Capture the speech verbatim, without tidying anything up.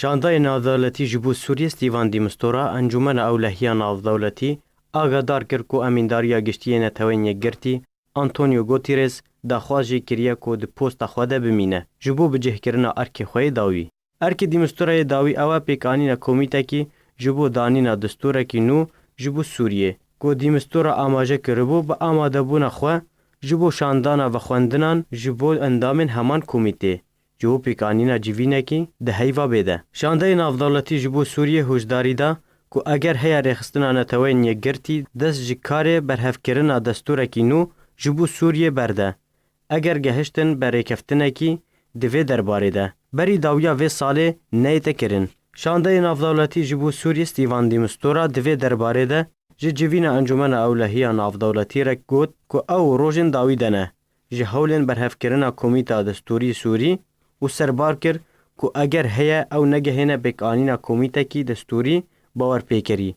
Şandayê Navdewletî ji bo Sûriyê Stîvan de Mistura Encûmena Ewlehiya Navdewletî agadar kir ku Emîndariya Giştî yê Neteweyên Yekgirtî Antonio Guterres daxwaz jê kiriye ku di posta xwe de bimîne ji bo bicihkirina erkê xwe yê dawî. Erkê de Mistura yê dawî ew e pêkanîna komîtekî ji bo danîna destûrekî nû ji bo Sûriyê ku de Mistura amaje kiribû bi amadebûna xwe ji bo şandana vexwendinan ji bo endamên heman komîtê ji bo pêkanîna civînekî di heyva bê de. Şandeyê navdewletî ji bo Sûriyê hişdarî da ku eger heye rêxistina Neteweyên Yekgirtî dest ji karê berhevkirina destûrekî nû ji bo Sûriyê berde, eger gehiştin bi rêkeftinekî di vê derbarê de, berî dawiya vê salê neyête kirin. Şandeyê navdewletî ji bo Sûriyê Stîvan de Mistura di vê derbarê de ji civîna Encûmena Ewlehiya Navdewletî re got ku ew rojên dawî de ne ji hewlên berhevkirina Komîta Destûrî Sûrî û serbar kir ku eger heye ew negehêne pêkanîna komîtekî destûrî bawerpêkerî